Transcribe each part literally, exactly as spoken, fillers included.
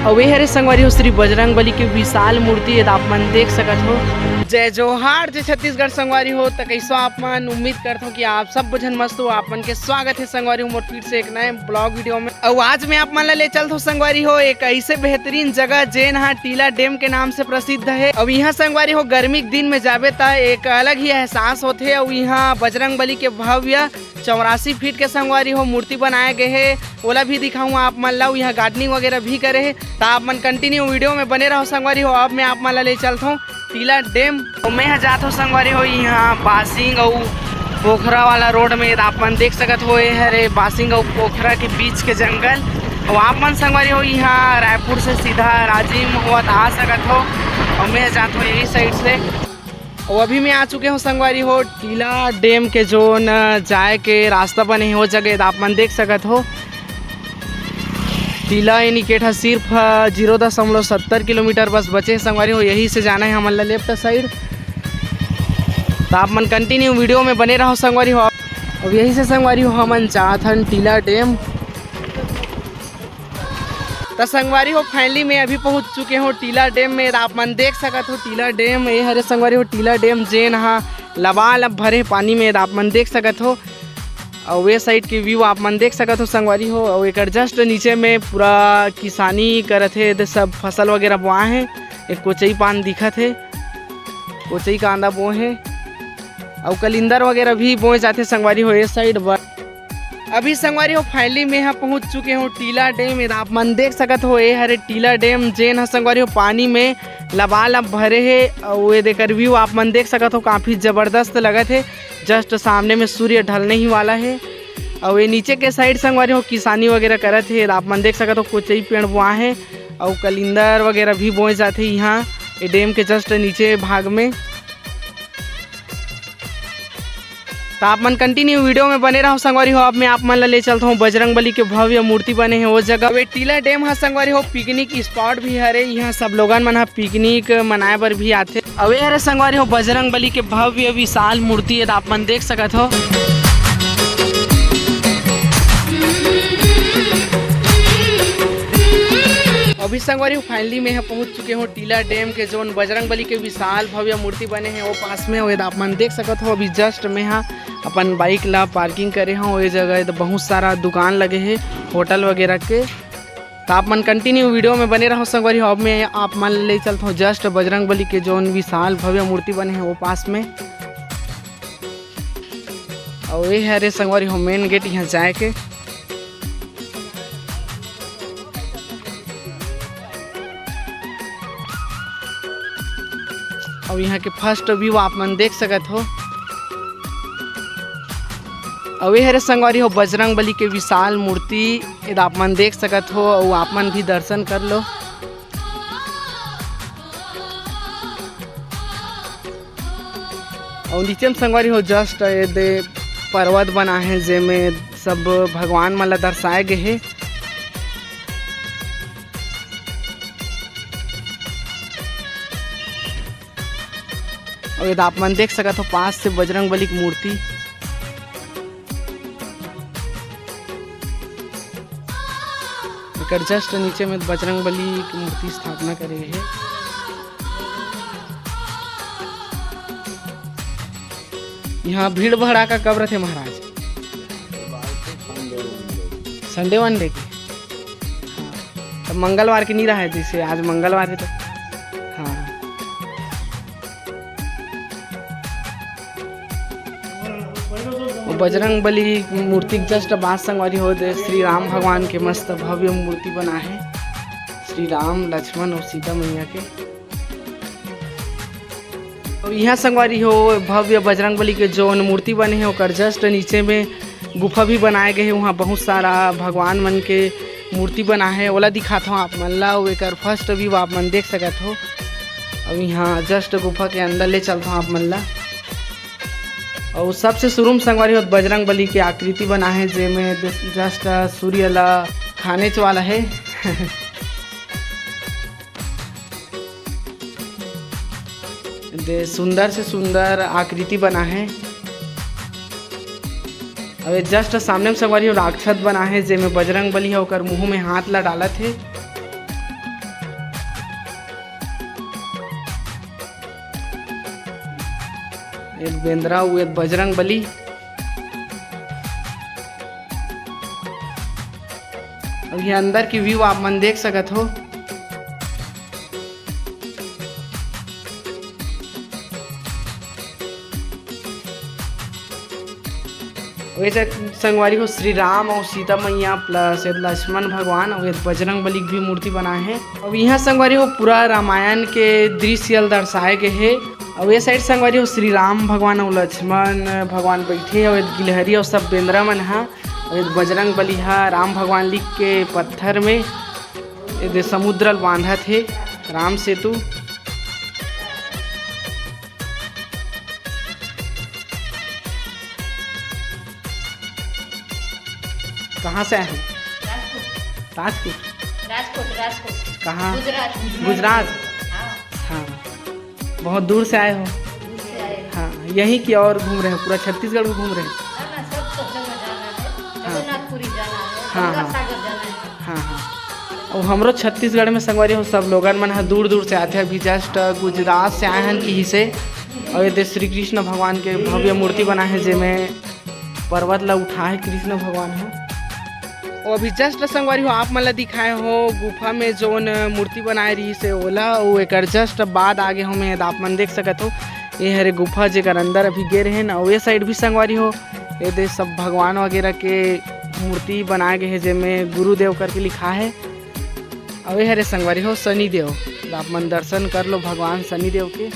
अउ ये हरे संगवारी हो श्री बजरंग बली के विशाल मूर्ति, ये आप मन देख सकत हो। जय जोहार, जय छत्तीसगढ़ संगवारी हो। त कइसो आप मन? उम्मीद करथों कि आप सब झन मस्त हो। आप मन के स्वागत है संगवारी हो मोर फिर से एक नए ब्लॉग वीडियो में। अउ आज मैं आप मन ला ले चलथों संगवारी हो एक ऐसे बेहतरीन जगह जेन हा टीला डैम के नाम से प्रसिद्ध है। अउ यहाँ संगवारी हो गर्मी के दिन में जाबे त एक अलग ही एहसास होथे। अउ यहाँ बजरंग बली के भव्य चौरासी फीट के संगवारी हो मूर्ति बनाए गए हे, ओला भी दिखाऊँ आप मन ला। यहाँ गार्डनिंग वगैरह भी करे हे, त आप मन कंटिन्यू वीडियो में बने रहो संगवारी हो। अब मैं आप मन ला ले चलथों टीला डैम। तो मैं ह जात हो संगवारी हो यहाँ बासिंग अउ पोखरा वाला रोड में। आप मन देख सकत हो, ये हरे बासिंग अउ पोखरा के बीच के जंगल। अउ आप मन संगवारी हो यहाँ रायपुर से सीधा राजिम होवत आ सकत हो। अउ मैं ह जात हो यही साइड से। अउ अभी मैं आ चुके हो संगवारी हो टीला डैम के जोन जाए के रास्ता बने हे, वो जगह आप मन देख सकत हो। टीला एनिकेट ह सिर्फ, अ, जीरो दशमलव सत्तर किलोमीटर बस बचे हे संगवारी हो। यही से जाना है हमन ला लेफ्ट साइड। त आप मन कंटिन्यू वीडियो में बने रहो संगवारी हो। अब यही से संगवारी हो हमन जात हन टीला डैम। त संगवारी हो फाइनली मैं अभी पहुंच चुके हो टीला डैम में। त आप मन देख सकत हो टीला डैम, ये हरे संगवारी हो टीला डैम जेन हा लबालब भरे पानी में। त आप मन देख सकत हो अउ ये साइड के व्यू आप मन देख सकत हो संगवारी हो। अउ एकर जस्ट नीचे में पूरा किसानी करत हे, एदे सब फसल वगैरह बोआ हे। एक कोचई पान दिखत हे, कोचई कांदा बोए हे अउ कलिंदर वगैरह भी बोए जाथे संगवारी हो ये साइड बर। अभी संगवारी हो फाइनली मैं ह पहुंच चुके हो टीला डैम। ये आप मन देख सकत हो ये हरे टीला डैम जेन ह संगवारी हो पानी में लबालब भरे हे। अउ ये देकर व्यू आप मन देख सकत हो काफी जबरदस्त लगत हे। जस्ट सामने में सूर्य ढलने ही वाला हे। अउ ये नीचे के साइड संगवारी हो किसानी वगैरह करत हे। आप मन देख सकत हो कोचई पेड़ बोआ हे अउ कलिंदर वगैरह भी बोए जाथे इहाँ ये डैम के जस्ट नीचे भाग में। त आप मन कंटिन्यू वीडियो में बने रहो संगवारी हो। अब मैं आप मन ला ले चलता हूँ बजरंग बली के भव्य मूर्ति बने हे वो जगह। ये टीला डैम ह संगवारी हो पिकनिक स्पॉट भी हरे, इहाँ सब लोगन मन ह पिकनिक मनाए बर भी आथे। अउ ये हरे संगवारी हो बजरंग बली के भव्य विशाल मूर्ति, ये आप मन देख सकत हो। अभी संगवारी हो फाइनली मैं ह पहुंच चुके हो टीला डैम के जोन बजरंग बली के विशाल भव्य मूर्ति बने हे वो पास में। ये आप मन देख सकत हो अभी जस्ट मैं ह अपन बाइक ला पार्किंग करे हूँ। ये जगह तो बहुत सारा दुकान लगे हे होटल वगैरह के। त आप मन कंटिन्यू वीडियो में बने रहो संगवारी हो। अब मैं आप मन ले चलत हूँ जस्ट बजरंग बली के जोन विशाल भव्य मूर्ति बने हे वो पास में। अउ ये हरे संगवारी हो मेन गेट यहाँ जाए के। अउ यहाँ के फर्स्ट व्यू आप मन देख सकत हो। अउ ये हरे संगवारी हो बजरंग बली के विशाल मूर्ति, एद आप मन देख सकत हो अउ आप मन भी दर्शन कर लो। अउ नीचे में संगवारी हो जस्ट एदे पर्वत बना हे जेमे सब भगवान मन ला दर्शाए गे हे। अउ एद आप मन देख सकत हो पास से बजरंग बली के मूर्ति। एकर जस्ट नीचे में बजरंग बली के मूर्ति स्थापना करे हे। यहाँ भीड़ भड़ाका कब रथे महाराज? संडे वनडे के। हाँ। तब मंगलवार के नहीं रहा है, जैसे आज मंगलवार है तो। हाँ। वो बजरंग बली मूर्ति के जस्ट बाद संगवारी हो दे श्री राम भगवान के मस्त भव्य मूर्ति बना है, श्री राम, लक्ष्मण और सीता मैया के। और यहाँ संगवारी हो भव्य बजरंग बली के जोन मूर्ति बने हे ओकर जस्ट नीचे में गुफा भी बनाए गए हे। वहाँ बहुत सारा भगवान मन के मूर्ति बना है, ओला दिखात हूँ आप मन ला। अउ एकर फर्स्ट व्यू आप मन देख सकत हो। अउ यहाँ जस्ट गुफा के अंदर ले चलत हूँ आप मन ला। अउ सबसे शुरू में संगवारी हो बजरंग बली के आकृति बना है, जेमे जस्ट सूर्य ला खाने च वाला है। दे सुंदर से सुंदर आकृति बना है। अउ ये जस्ट सामने में संगवारी हो राक्षस बना है, जेमे बजरंग बली ह ओकर मुंह में हाथ ला डालत हे। बेंदरा हुए बजरंग बली। अउ ये अंदर की व्यू आप मन देख सकत हो। वैसे संगवारी हो, श्री राम और सीता मैया plus ये लक्ष्मण भगवान और ये बजरंग बली के भी मूर्ति बनाए हैं। और यहाँ संगवारी हो, पूरा रामायण के दृश्य ल दर्शाए गए हैं। और ये साइड संगवारी हो, श्री राम भगवान और लक्ष्मण भगवान बैठे और ये गिलहरी और सब बेंदरा मन हा। और ये बजरंग बली हा राम भगवान लिख के पत्थर में ये दे समुद्र ल बांधत हे राम सेतु। कहाँ से आए हो? राजकोट। राजकोट? राजकोट, राजकोट। कहाँ? गुजरात। गुजरात? हाँ। हाँ। बहुत दूर से आए हो? दूर से आए। हाँ, यहीं की और घूम रहे हो? पूरा छत्तीसगढ़ में घूम रहे हो? ना, ना, सब, सब जगह जाना है। हाँ। जगन्नाथपुरी जाना है, हाँ, गंगा हाँ। सागर जाना है। हाँ, हाँ। और हमरो छत्तीसगढ़ में संगवारी हो, सब लोगन मन ह दूर दूर से आथे। अभी just गुजरात से आए हन किही से, और ये दे श्री कृष्ण भगवान के भव्य मूर्ति बना है, जेमे पर्वत ला उठा है कृष्ण भगवान ह। और अभी just संगवारी हो, आप मन ला दिखाए हो गुफा में जोन मूर्ति बनाए रही से ओला, वो एकर just बाद आगे हो मैं, आप मन देख सकत हो। ये हरे गुफा, जेकर अंदर अभी गे रहे ना। और ये साइड भी संगवारी हो, ये दे सब भगवान वगैरह के मूर्ति बनाए गए हैं, जेमे गुरुदेव करके लिखा है। अउ ये हरे संगवारी हो शनि देव, आप मन दर्शन कर लो भगवान शनि देव के।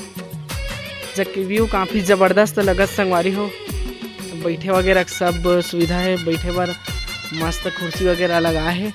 जबकि व्यू काफ़ी ज़बरदस्त लगत संगवारी हो, बैठे वगैरह के सब सुविधा है, बैठे बर मस्त कुर्सी वगैरह लगा है।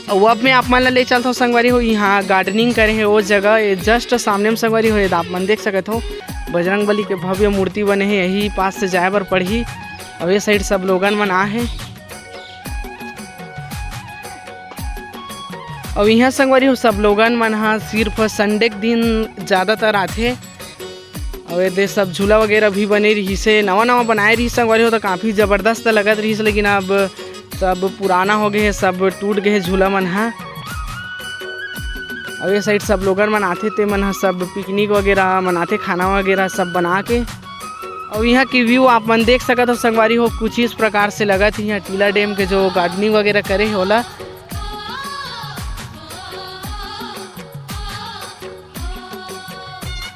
अउ अब मैं आप मन ला ले चलत हूँ संगवारी हो, यहाँ गार्डनिंग करे हे ओ जगह, ये just सामने में संगवारी हो, ये आप मन देख सकत हो बजरंग बली के भव्य मूर्ति बने हे, यही पास से जाए बर पड़ही। अउ ये साइड सब लोगन मन आ हे। अउ यहाँ संगवारी हो, सब लोगन मन ह सिर्फ संडे के दिन ज़्यादातर आथे। अउ ये दे सब झूला वगैरह भी बने रहिस हे, नवा नवा बनाए रहिस संगवारी हो, तो काफ़ी ज़बरदस्त लगत रहिस, लेकिन अब सब पुराना हो गए हे, सब टूट गए हे झूला मन ह। अउ ये साइड सब लोगन मन आथे, ते मन ह सब पिकनिक वगैरह मनाथे, खाना वगैरह सब बना के। अउ यहाँ की व्यू आप मन देख सकत हो संगवारी हो, कुछ इस प्रकार से लगत हे यहाँ टीला डैम के जो गार्डनिंग वगैरह करे हे ओला।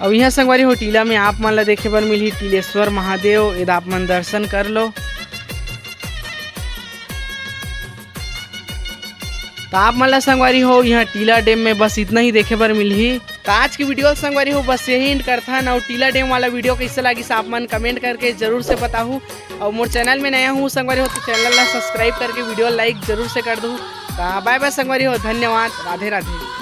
अउ यहाँ संगवारी हो, टीला में आप मन ला देखे बर मिलही टीलेश्वर महादेव, एदा आप मन दर्शन कर लो। तो आप मन ला संगवारी हो, यहाँ टीला डैम में बस इतना ही देखे बर मिलही। तो आज की वीडियो संगवारी हो बस यही एंड करथन। अउ टीला डैम वाला वीडियो कैसे लागिस आप मन कमेंट करके जरूर से बताहू। अउ मोर चैनल में नया हूँ संगवारी हो तो चैनल ला सब्सक्राइब करके वीडियो लाइक जरूर से कर दू। तो बाय बाय संगवारी हो, धन्यवाद, राधे राधे।